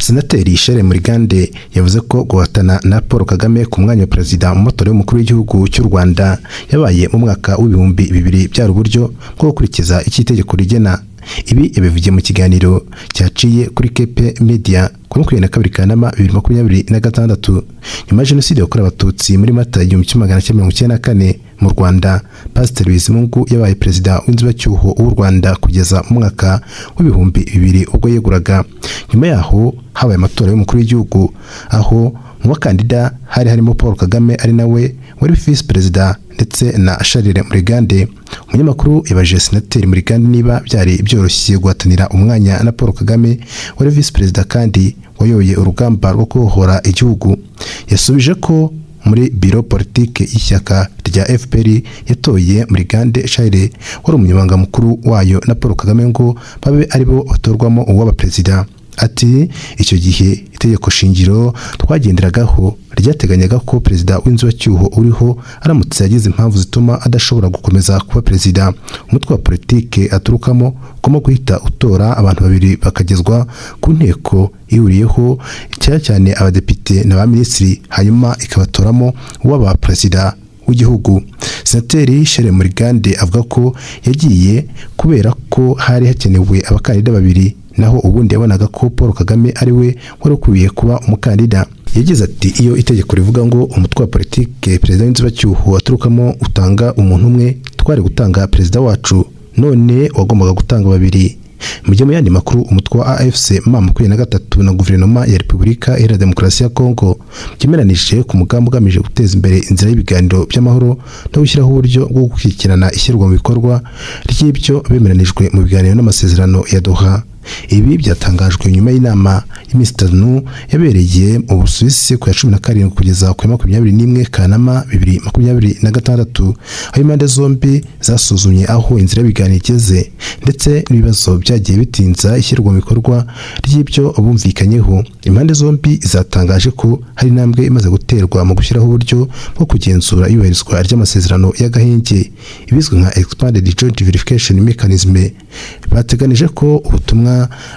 Senateri Charles Murigande yavuze ko guhatana na Paul Kagame ku mwanya wa perezida mu matora y'umukuru w'igihugu cy'u Rwanda yabaye mu mwaka w'2000 byari uburyo bwo gukurikiza icyo itegeko rigena. Ibi yabivugiye mu kiganiro cyaciye kuri KP Media ku 22 Kanama 2026. Nyuma ya Jenoside yakorewe Abatutsi muri Mata 1994 mu Rwanda, Pasiteri Bizimungu yabaye perezida w'inzibacyuho w'u Rwanda kugeza mu mwaka w'2000 ubwo yeguraga. Nyuma yaho habaye amatora y'umukuru w'igihugu, aho mu bakandida hari harimo Paul Kagame ari nawe wari visi perezida ndetse na Charles Murigande. Umunyamakuru yabajije Senateri Murigande niba byari byoroshye guhatanira umwanya na Paul Kagame wari visi perezida kandi wayoboye urugamba rwo kubohora igihugu. Yasubije ko muri biro politike y'ishyaka rya FPR yatoye Murigande Charles wari umunyamabanga mukuru wayo na Paul Kagame ngo babe aribo batorwamo uwaba perezida. Ati: "Icyo gihe itegeko shingiro twagenderagaho ryateganyaga ko perezida w'inzibacyuho uriho aramutse yagize impamvu zituma adashobora gukomeza kuba perezida, umutwe wa politike aturukamo ugomba guhita utora abantu babiri bakagezwa ku nteko ihuriyeho, cyane cyane abadepite na ba minisitiri, hanyuma ikabatoramo uwaba perezida w'igihugu." Senateri Charles Murigande avuga ko yagiye kubera ko hari hakenewe abakandida babiri, naho ubundi yabonaga ko Paul Kagame ari we wari ukwiye kuba umukandida. Yagize ati: "Iyo itegeko rivuga ngo umutwe wa politike perezida w'inzibacyuho aturukamo utanga umuntu umwe, twari gutanga perezida wacu, none wagombaga gutanga babiri." Mu gihe mu yandi makuru, umutwe wa AFC M23 na guverinoma ya Repubulika Iharanira Demokarasi ya Kongo byemeranije ku mugambi ugamije guteza imbere inzira y'ibiganiro by'amahoro no gushyiraho uburyo bwo gukurikirana ishyirwa mu bikorwa ry'ibyo bemeranijwe mu biganiro n'amasezerano ya Doha. Ibi byatangajwe nyuma y'inama y'iminsi 3 yabereye mu Busuwisi ku ya 17 kugeza ku ya 21 Kanama 2026, aho impande zombi zasuzumye aho inzira y'ibiganiro igeze ndetse n'ibibazo byagiye bitinza ishyirwa mu bikorwa ry'ibyo bumvikanyeho. Impande zombi zatangaje ko hari intambwe imaze guterwa mu gushyiraho uburyo bwo kugenzura iyubahirizwa ry'amasezerano y'agahenge, ibizwi nka Expanded Joint Verification Mechanism. Bateganije ko ubutumwa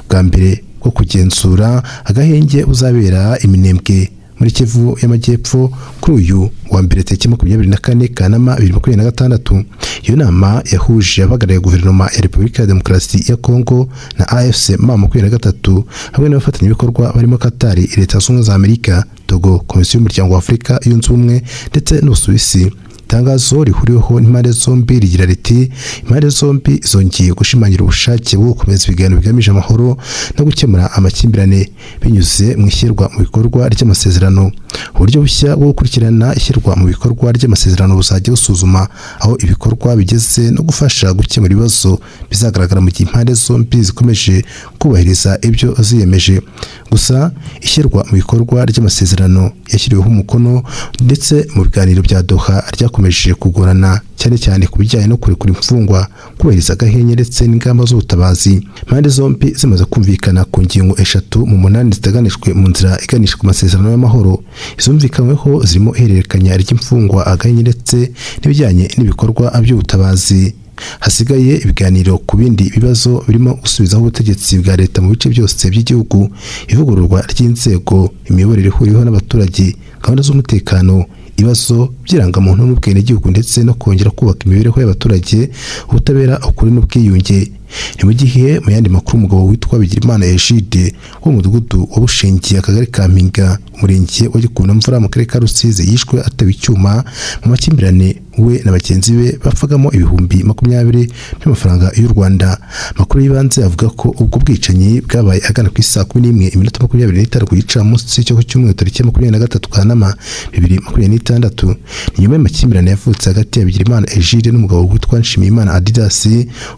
bwa mbere bwo kugenzura agahenge buzabera i Minembwe muri Kivu y'Amajyepfo kuri uyu wa mbere tariki 24 Kanama 2026. Iyo nama yahuje abahagarariye guverinoma ya Repubulika ya Demokarasi ya Kongo na AFC M23 hamwe n'abafatanyabikorwa barimo Qatar, Leta Zunze Ubumwe za Amerika, Togo, Komisiyo y'Umuryango wa Afurika Yunze Ubumwe ndetse n'Ubusuwisi. Itangazo rihuriweho n'impande zombi rigira riti: "Impande zombi zongeye gushimangira ubushake bwo gukomeza ibiganiro bigamije amahoro no gukemura amakimbirane binyuze mu ishyirwa mu bikorwa ry'amasezerano. Uburyo bushya bwo gukurikirana ishyirwa mu bikorwa ry'amasezerano buzajya busuzuma aho ibikorwa bigeze no gufasha gukemura ibibazo bizagaragara mu gihe impande zombi zikomeje kubahiriza ibyo ziyemeje." Gusa ishyirwa mu bikorwa ry'amasezerano yashyiriweho umukono ndetse mu biganiro bya Doha ryakomeje kugorana, cyane cyane ku bijyanye no kurekura imfungwa, kubahiriza agahenge ndetse n'ingamba z'ubutabazi. Impande zombi zimaze kumvikana ku ngingo eshatu mu munani ziteganijwe mu nzira iganisha ku masezerano y'amahoro. Izumvikanyweho zirimo ihererekanya ry'imfungwa, agahenge ndetse n'ibijyanye n'ibikorwa by'ubutabazi. Hasigaye ibiganiro ku bindi bibazo birimo gusubizaho ubutegetsi bwa leta mu bice byose by'igihugu, ivugururwa ry'inzego, imiyoborere ihuriweho n'abaturage, gahunda z'umutekano, ibibazo by'irangamuntu n'ubwenegihugu, ndetse no kongera kubaka imibereho y'abaturage, ubutabera, ukuri n'ubwiyunge. Ni mu gihe mu yandi makuru, umugabo witwa Bigirimana Egide wo mu mudugudu wa Bushingi, akagari ka Mpinga, umurenge wa Gikundamvura, mu karere ka Rusizi, yishwe atewe icyuma mu makimbirane we na bagenzi be bapfagamo 20,000 by'amafaranga y'u Rwanda. Amakuru y'ibanze avuga ko ubwo bwicanyi bwabaye agana ku isaa 11:25 ku gicamunsi cyo ku cyumweru tariki 23 Kanama 2026. Ni nyuma y'amakimbirane yavutse hagati ya Bigirimana Egide n'umugabo witwa Nshimiyimana Adidas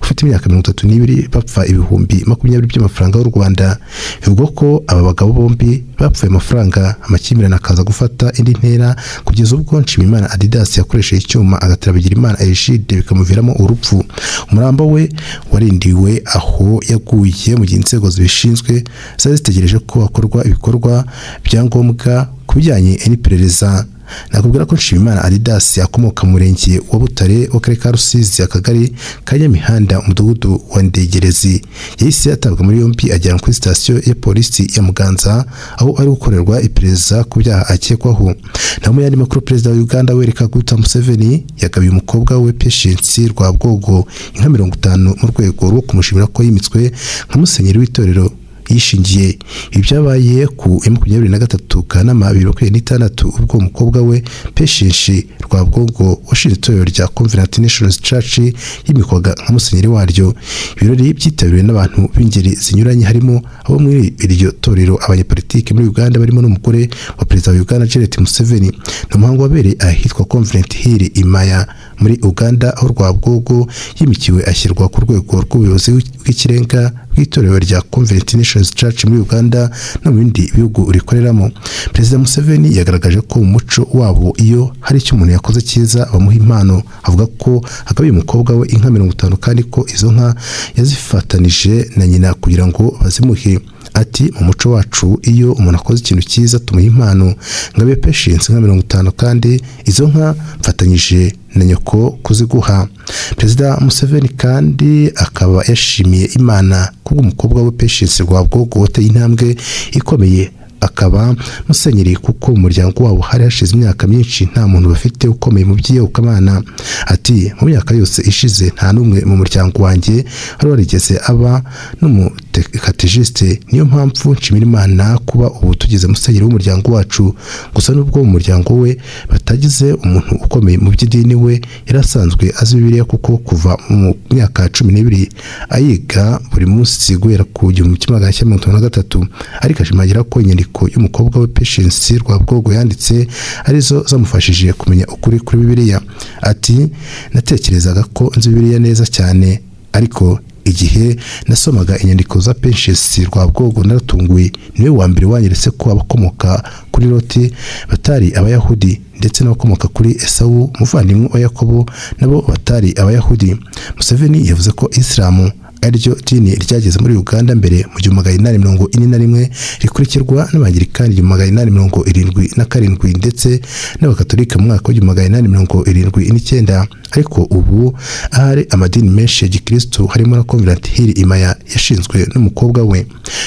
ufite imyaka 32, bapfa 20,000 by'amafaranga y'u Rwanda. Bivugwa ko aba bagabo bombi bapfuye amafaranga, amakimbirane akaza gufata indi ntera kugeza ubwo Nshimiyimana Adidas yakoresheje icyuma agatera Bigirimana Egide bikamuviramo urupfu. Umurambo we warindiwe aho yaguye mu gihe inzego zibishinzwe zari zitegereje ko hakorwa ibikorwa bya ngombwa ku bijyanye n'iperereza. Nakubwira ko Nshimiyimana Adidas akomoka mu murenge wa Butare w'akarere ka Rusizi, akagari ka Nyamihanda, umudugudu wa Ndegerezi. Yahise atabwa muri yombi ajyanwa kuri sitasiyo ya polisi ya Muganza, aho ari gukorerwa iperereza ku byaha akekwaho. Naho mu yandi makuru, perezida wa Uganda Yoweri Kaguta Museveni yagabiye umukobwa we Patience Rwabwogo inka 50 mu rwego rwo kumushimira ko yimitswe nka musenyeri w'itorero yishingiye. Ibi byabaye ku ya 23 Kanama 2026, ubwo umukobwa we Patience Rwabwogo washinze itorero rya Covenant Nations Church yimikwaga nka musenyeri waryo. Ibirori byitabiriwe n'abantu b'ingeri zinyuranye, harimo abo muri iryo torero, abanyepolitike muri Uganda barimo n'umugore wa perezida wa Uganda Janet Museveni. Ni umuhango wabereye ahitwa Covenant Hill Imaya muri Uganda, aho Rwabwogo yimikiwe ashyirwa ku rwego rw'ubuyobozi bw'ikirenga bw'itorero rya Covenant Nations Church muri Uganda no mu bindi bihugu rikoreramo. Perezida Museveni yagaragaje ko mu muco wabo iyo hari icyo umuntu yakoze cyiza bamuha impano. Avuga ko agabiye umukobwa we inka 50, kandi ko izo nka yazifatanije na nyina kugira ngo bazimuhe. Ati: "Mu muco wacu iyo umuntu akoze ikintu cyiza tumuha impano. Ngabe Patience nka 50, kandi izo nka mfatanyije na nyoko kuziguha." Perezida Museveni kandi akaba yashimiye Imana kubw'umukobwa we Patience Rwabwogo wateye intambwe ikomeye akaba musenyeri, kuko mu muryango wabo hari hashize imyaka myinshi nta muntu bafite ukomeye mu by'iyobokamana. Ati: "Mu myaka yose ishize nta n'umwe mu muryango wanjye wari warigeze aba n'umukategisite. Niyo mpamvu nshimira Imana kuba ubu tugeze musenyeri w'umuryango wacu." Gusa nubwo mu muryango we batagize umuntu ukomeye mu by'idini, we yari asanzwe azi Bibiliya, kuko kuva mu myaka 12 ayiga buri munsi guhera ku 1953. Ariko ashimangira ko inyandiko y'umukobwa we Patience Rwabwogo yanditse arizo zamufashije kumenya ukuri kuri Bibiliya. Ati: "Natekerezaga ko nzi Bibiliya neza cyane, ariko igihe nasomaga inyandiko za Patience Rwabwogo naratunguwe. Niwe wa mbere wanyeretse ko abakomoka kuri Loti batari Abayahudi, ndetse n'abakomoka kuri Esawu umuvandimwe wa Yakobo nabo batari Abayahudi." Museveni yavuze ko Isilamu ariryo dini ryageze muri Uganda mbere mu 1841, rikurikirwa n'Abangirikani 1877, ndetse n'Abakatolika mu mwaka wa 1879. Ariko ubu ahari amadini menshi ya gikristo, harimo na Covenant Hill Imaya yashinzwe n'umukobwa we.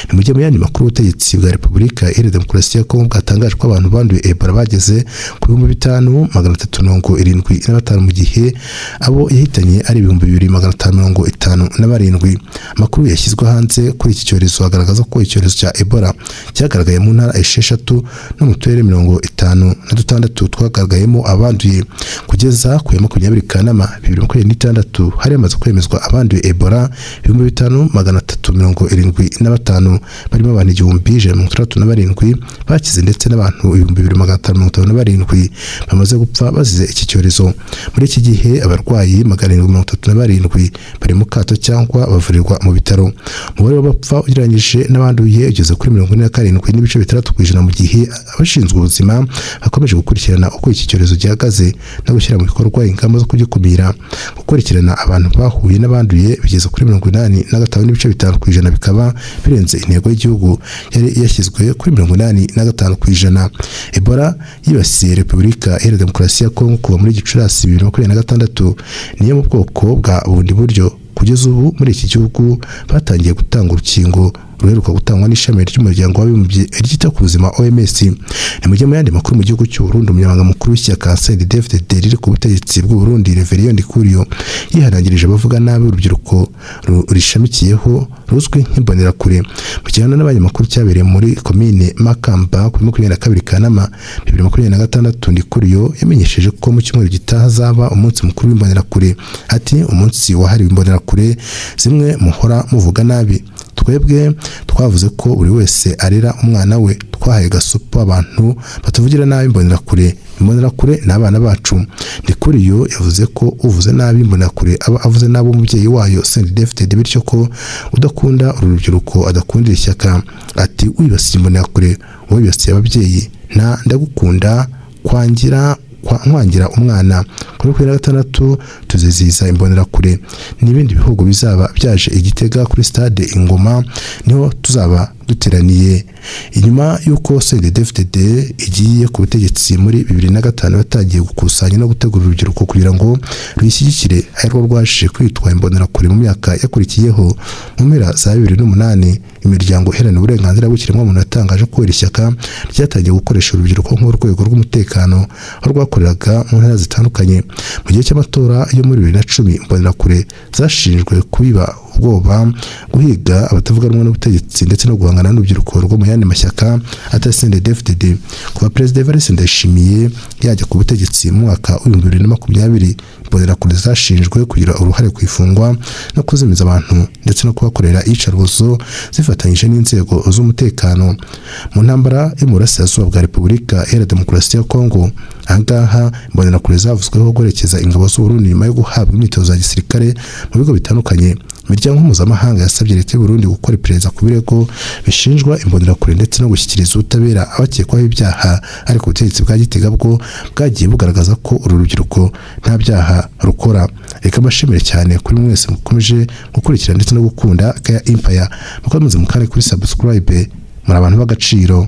Ni mu gihe mu yandi makuru, ubutegetsi bwa Repubulika Iharanira Demokarasi ya Kongo bwatangaje ko abantu banduye Ebola bageze ku 5375, mu gihe abo yahitanye ari 2557. Amakuru yashyizwe hanze kuri iki cyorezo agaragaza ko icyorezo cya Ebola cyagaragaye mu ntara 6 no mu turere 56 twagaragayemo abanduye. Kugeza ku ya 20 Kanama 2026, hari hamaze kwemezwa abanduye Ebola 5375, barimo abantu 1167 bakize, ndetse n'abantu 2557 bamaze gupfa bazize iki cyorezo. Muri iki gihe abarwayi 737 bari mu kato cyangwa bavurirwa mu bitaro. Umubare w'abapfa ugereranyije n'abanduye ugeze kuri 47.6%, mu gihe abashinzwe ubuzima bakomeje gukurikirana uko iki cyorezo gihagaze no gushyira mu bikorwa ingamba zo kugikumira. Gukurikirana abantu bahuye n'abanduye bigeze kuri 85.5%, bikaba birenze intego y'igihugu yari yashyizwe kuri 85%. Ebola yibasiye Repubulika Iharanira Demokarasi ya Kongo kuva muri Gicurasi 2026. Niyo mu bwoko bwa bundi buryo. Kugeza ubu muri iki gihugu batangiye gutanga urukingo ruheruka gutangwa n'ishami ry'umuryango w'abibumbye ryita ku buzima, OMS. Ni mu gihe mu yandi makuru, mu gihugu cy'u Burundi, umunyamabanga mukuru w'ishyaka CNDD-FDD riri ku butegetsi bw'u Burundi, Reverien Ndikuriyo, yihanangirije abavuga nabi urubyiruko rishamikiyeho ruzwi nk'imbonerakure. Mu kiganiro n'abanyamakuru cyabereye muri komine Makamba kuri 22 Kanama 2026, Ndikuriyo yamenyesheje ko mu cyumweru gitaha hazaba umunsi mukuru w'imbonerakure. Ati: "Umunsi wahariwe imbonerakure zimwe muhora muvuga nabi. Twebwe twavuze ko buri wese arera umwana we. Twahaye gasopo abantu batuvugira nabi imbonerakure. Imbonerakure ni abana bacu." Ndikuriyo yavuze ko uvuze nabi imbonerakure aba avuze nabi umubyeyi wayo CNDD-FDD, bityo ko udakunda uru rubyiruko adakundira ishyaka. Ati: "Wibasiye imbonerakure wibasiye ababyeyi, nta ndagukunda kwangira nkwangira umwana. Kuri 26 tuzizihiza imbonerakure n'ibindi bihugu bizaba byaje i Gitega kuri stade Ingoma, niho tuzaba Duteraniye. Inyuma y'uko CNDD-FDD igiye ku butegetsi muri 2005, yatangiye gukusanya no gutegura urubyiruko kugira ngo ruyishyigikire, arirwo rwaje kwitwa Imbonerakure mu myaka yakurikiyeho. Mu mpera za 2008, imiryango iharanira uburenganzira bw'ikiremwamuntu yatangaje ko iri shyaka ryatangiye gukoresha urubyiruko nk'urwego rw'umutekano, aho rwakoreraga mu ntara zitandukanye. Mu gihe cy'amatora yo muri 2010, Imbonerakure zashinjwe kubiba ubwoba, guhiga abatavuga rumwe n'ubutegetsi ndetse no guhangana n'urubyiruko rwo mu yandi mashyaka atari CNDD-FDD. Kuva Perezida Evariste Ndayishimiye yajya ku butegetsi mu mwaka wa 2020, Imbonerakure zashinjwe kugira uruhare ku ifungwa no kuzimiza abantu ndetse no kubakorera iyicarubozo zifatanyije n'inzego z'umutekano. Mu ntambara yo mu burasirazuba bwa Repubulika Iharanira Demokarasi ya Kongo, ahangaha Imbonerakure zavuzweho guherekeza ingabo z'Uburundi nyuma yo guhabwa imyitozo ya gisirikare mu bigo bitandukanye. Imiryango mpuzamahanga yasabye leta y'u Burundi gukora iperereza ku birego bishinjwa Imbonerakure ndetse no gushyikiriza ubutabera abakekwaho ibyaha, ariko ubutegetsi bwa Gitega bwo bwagiye bugaragaza ko uru rubyiruko nta byaha rukora. Reka mbashimire cyane kuri mwese mukomeje gukurikira ndetse no gukunda Kaya Empire. Mukomeze mukande kuri subscribe, muri abantu b'agaciro.